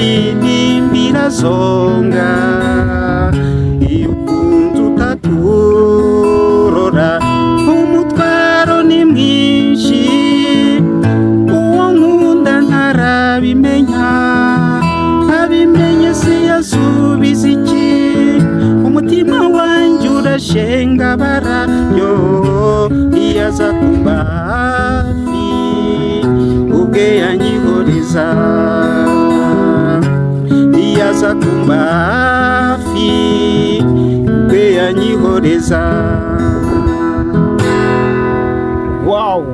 Intimba irazonga iyo ukunze utaturora, umutwaro ni mwinshi. Uwo nkunda ntarabimenya, abimenye siyasubiza iki? Umutima wanjye urashengabara yo, iyo aza kumba hafi ubwe yanyihoreza, iyo aza kumba hafi ubwe yanyihoreza.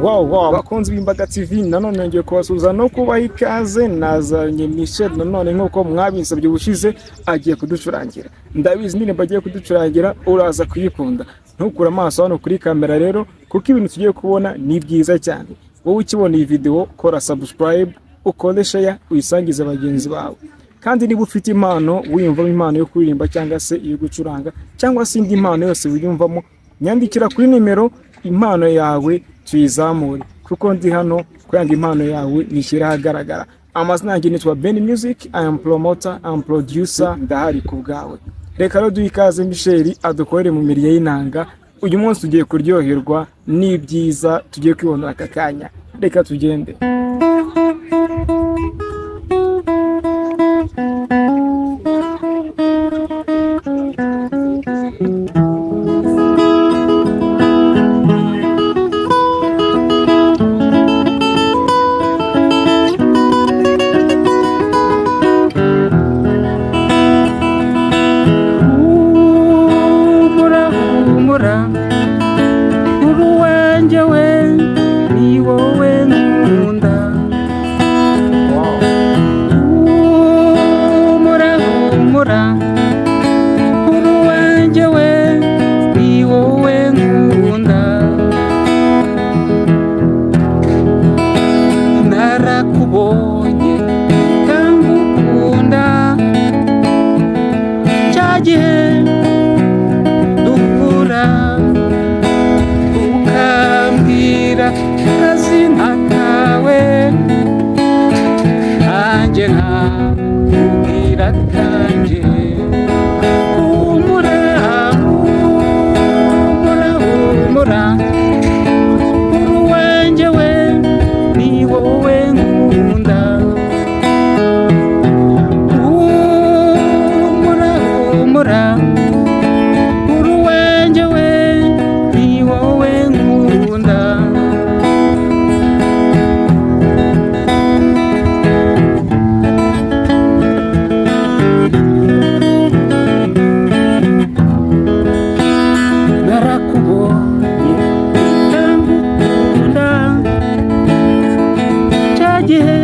Wow, bakunzi b'Imbaga TV, nanone ngiye kubasuhuza no kubaha ikaze. Nazanye Michel nanone nk'uko mwabinsabye ubushize, agiye kuducurangira. Ndabizi indirimbo agiye kuducurangira uraza kuyikunda. Ntukure amaso hano kuri kamera rero, kuko ibintu tugiye kubona ni byiza cyane. Wowe ukibona iyi video, kora subscribe, ukore share, uyisangize bagenzi bawe. Kandi niba ufite impano, wiyumvamo impano yo kuririmba cyangwa se iyo gucuranga cyangwa se indi mpano yose wiyumvamo, nyandikira kuri nimero, impano yawe tuyizamure, kuko ndi hano kugira ngo impano yawe nishyire ahagaragara. Amazina yanjye nitwa Ben Music, I am promoter, I am producer, ndahari ku bwawe. Reka rero duhe ikaze Michel adukorere mu mirya y'inanga. Uyu munsi tugiye kuryoherwa n'ibyiza tugiye kwibonera aka kanya. Reka tugende. Humura, humura, uri uwanjye we, ni wowe nkunda. Humura, humura, uri uwanjye we, ni wowe nkunda. Narakubonye ngukunda cya gihe duhura, ukambwira akazina kawe, nanjye nkakubwira akanjye. Humura, humura, humura, uri uwanjye we, ni wowe nkunda. Humura, humura, uri uwanjye we, ni wowe nkunda. Narakubonye ngukunda cya gihe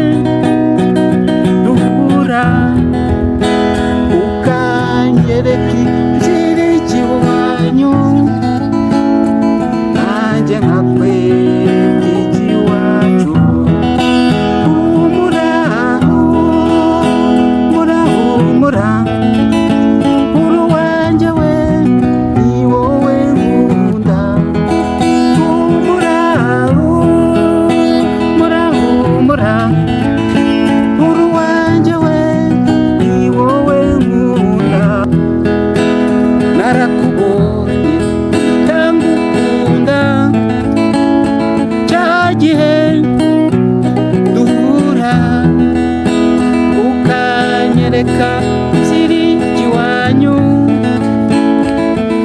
duhura, ukanyereka inzira iwanyu, nanjye nkakwereka ikiwacu. Humura, humura, humura, uri uwanjye we, ni wowe nkunda. Humura, humura, humura, uri uwanjye we, ni wowe nkunda. Narakubonye ngukunda cya gihe duhura, ukanyereka ziri iwanyu,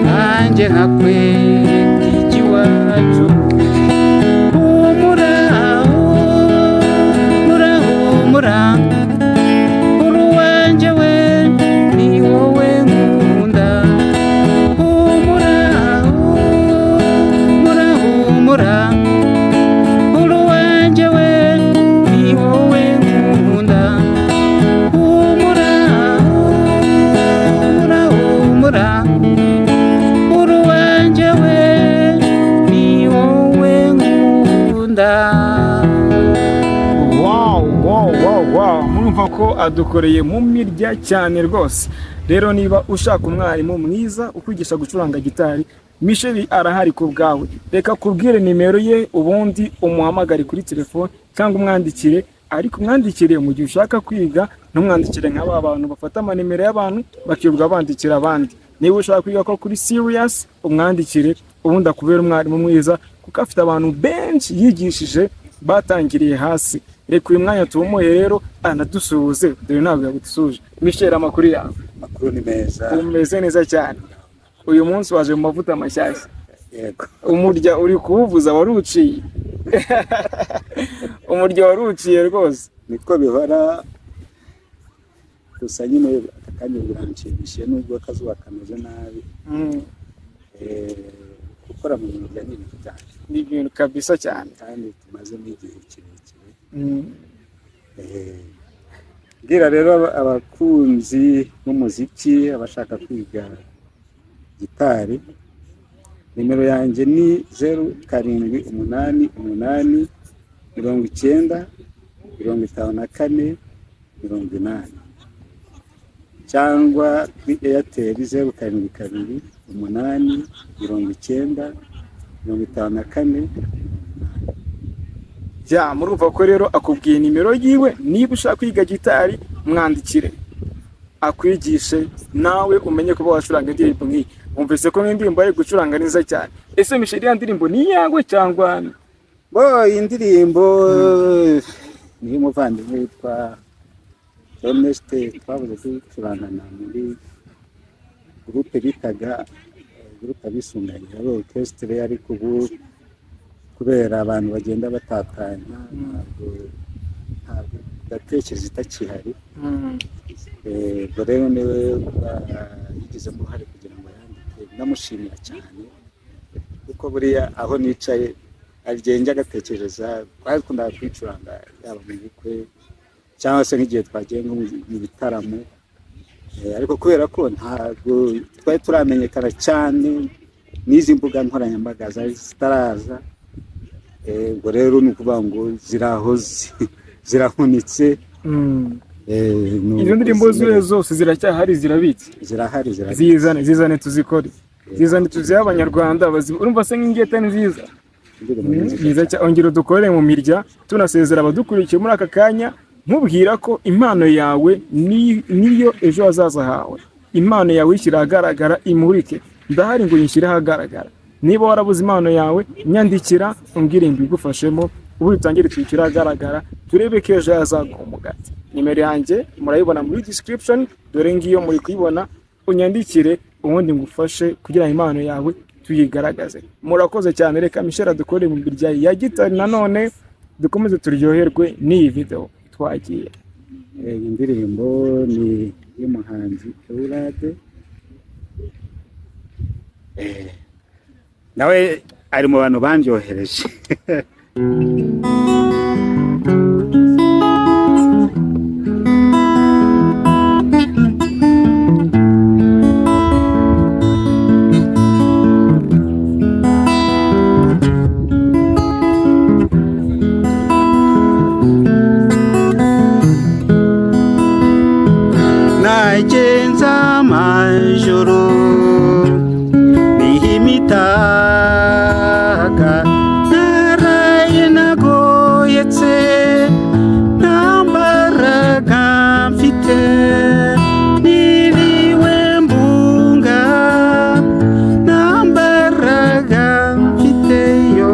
nanjye nkakwereka ikiwacu. Humura, humura, humura, uri uwanjye we, ni wowe nkunda. Humura, humura, humura, uri uwanjye we, ni wowe nkunda. Humura, humura, humura, uri uwanjye we, ni wowe nkunda. Wow, murumva ko adukoreye mu mirya cyane rwose. Rero niba ushaka umwarimu mwiza ukwigisha gucuranga gitari, Michel arahari ku bwawe. Reka kubwire nimero ye, ubundi umuhamagare kuri telefone cyangwa umwandikire. Ariko umwandikire mu gihe ushaka kwiga, ntumwandikire nka ba bantu bafata amanimero y'abantu bakirirwa bandikira abandi. Niba ushaka kwiga ko kuri serious, umwandikire, ubundi akubera umwarimu mwiza, kuko afite abantu benshi yigishije batangiriye hasi. Reka uyu mwanya tuwumuhe rero anadusuhuze, dore ntabwo yagusuhuje. Michel, amakuru yawe? Amakuru ni meza. Umeze neza cyane. Uyu munsi waje mu mavuta mashyashya. Yego. Umurya uri kuwuvuza waruciye, umurya waruciye rwose. Niko bihora gusa nyine, aka kanya biranshimishije nubwo akazuba kameze nabi. Gukora mu mirya ni ibintu byacu. Ni ibintu kabisa cyane. Kandi tumazemo igihe kirekire. Mbwira rero abakunzi b'umuziki, abashaka kwiga gitari, nimero yanjye ni 0788 90 54 80, cyangwa kuri Airtel 0728 90 54 80. Ya, murumva ko rero akubwiye nimero yiwe. Niba ushaka kwiga gitari, mwandikire akwigishe, nawe umenye kuba wacuranga indirimbo nk'iyi. Wumvise ko nk'indirimbo ari gucuranga neza cyane. Ese Michel, iriya ndirimbo ni iyawe cyangwa? Bo, iyi ndirimbo ni iy'umuvandimwe witwa Ernest, twabuze ducurangana muri groupe bitaga groupe Abisunganye, yari orchestre, ariko ubu kubera abantu bagenda batatanya ntabwo ndatekereza itakihari. Ubwo rero niwe wayigizemo uruhare kugira ngo yandike. Ndamushimira cyane kuko buriya aho nicaye agenda agatekereza. Twakundaga kuyicuranga yaba mu bukwe cyangwa se nk'igihe twagiye nko mu bitaramo. Ariko kubera ko ntabwo twari turamenyekana cyane n'izi mbuga nkoranyambaga zari zitaraza. Ubwo rero ni ukuvuga ngo ziraho zirahunitse. Ni Izo ndirimbo uko ziwe zimeze. zose ziracyahari, zirabitse? Zirahari, zirahari. Zizane, zizane tuzikore, zizane tuzihe Abanyarwanda urumva se nk'ingeta ni nziza. Indirimbo ni nziza. Nziza cyane. Ongera udukorere mu mirya, tunasezera abadukurikiye muri aka kanya, nkubwira ko impano yawe niyo ejo hazaza hawe. Impano yawe uyishyire ahagaragara, imurike. Ndahari ngo uyishyire ahagaragara. Niba warabuze impano yawe, nyandikira umbwire mbigufashemo, ubu dutangire tuyishyire ahagaragara, turebe ko ejo hazaguha umugati. Nimero yanjye murayibona muri description, dore ngiyo muri kuyibona. Unyandikire ubundi ngufashe kugira ngo impano yawe tuyigaragaze. Murakoze cyane. Reka Michel adukore mu mirya ya gitari nanone, dukomeze turyoherwe n'iyi video. Twagiye. Iyi ndirimbo ni y'umuhanzi Eurade. Nawe ari mu bantu bandyohereje. Nagenza amajoro nihimitaka, naraye nagoyetse, nta mbaraga mfite, niriwe mbunga, nta mbaraga mfite yo,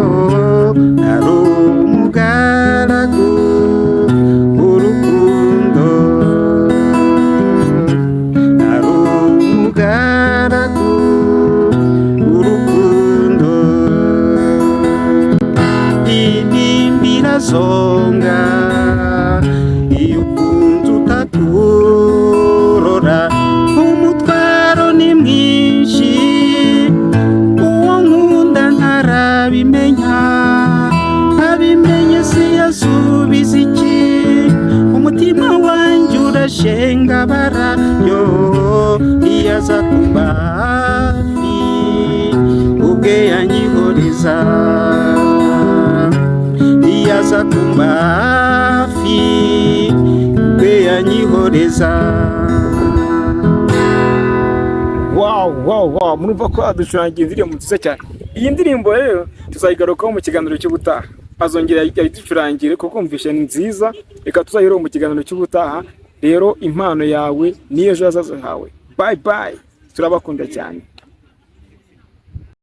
nari umugaragu w'urukundo, ari umugaragu w'urukundo. Intimba zonga iyo ukunze utakurora, umutwaro ni mwinshi, uwo nkunda ntarabimenya. Abimenye siyasubiza iki? Umutima wanjye urashengabara yo, iyo aza kuba hafi ubwe yanyihoreza, iyo aza kumba hafi ubwe yanyihoreza. Wow, murumva ko aducurangira indirimbo nziza cyane. Iyi ndirimbo rero tuzayigarukaho mu kiganiro cy'ubutaha. Azongera ayiducurangire kuko mvishe ni nziza. Reka tuzayire mu kiganiro cy'ubutaha. Rero impano yawe ni ejo hazaza hawe. Bye bye, turabakunda cyane.